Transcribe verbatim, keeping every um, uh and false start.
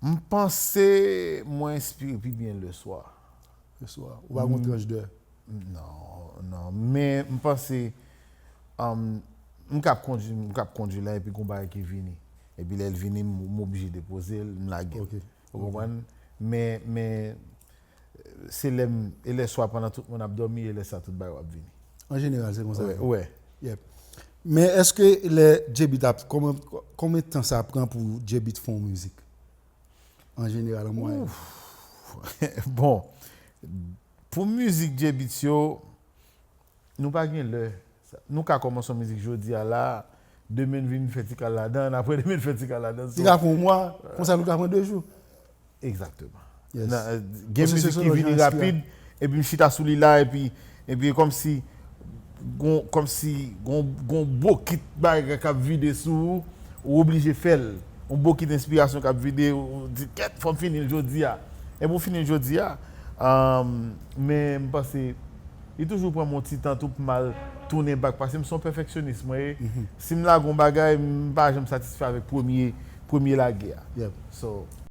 M panse mwen enspire pi byen leswa. Leswa. Ou pa gen tranch dè? Non, non. Men m panse, um, m k ap kondui, m k ap kondui la, epi gon bagay ki vini. Epi lè l vini, m, m oblije depoze l, m lage l. Ok. Ou konprann? Men, men, se lè m, e leswa pandan tout moun ap dòmi, e lè sa tout bagay ap vini. An jeneral, se konsa. Wè, wè. Yep. Men èske lè J-Beat ap, konbyen, konbyen tan sa pran pou J-Beat fè yon mizik? An jeneral, an mwayèn. Bon, pou mizik J-Beat yo, nou pa gen lè. Nou ka kòmanse yon mizik jodi a la, demen n vin fè ti kal ladan, apre demen n fè ti kal ladan. Li ka pran yon mwa, konsa nou ka pran de jou. Egzakteman. Yes. Gen mizik ki vini rapid, epi m chita sou li la, epi, epi kòmsi, gon, kòmsi, gon, gon bokit bagay k ap vide sou ou, ou oblije fè l. Yon bokit enspirasyon k ap vide, ou di, kèt, fò m fini l jodi a. Epi ou fini l jodi a. Um, men m panse, li toujou pran m yon ti tan tou pou m al tounen back, paske m se yon pèfeksyonis, mwen ye. Si m lage yon bagay, m pa janm satisfè avèk premye, premye lage a. Yep. So,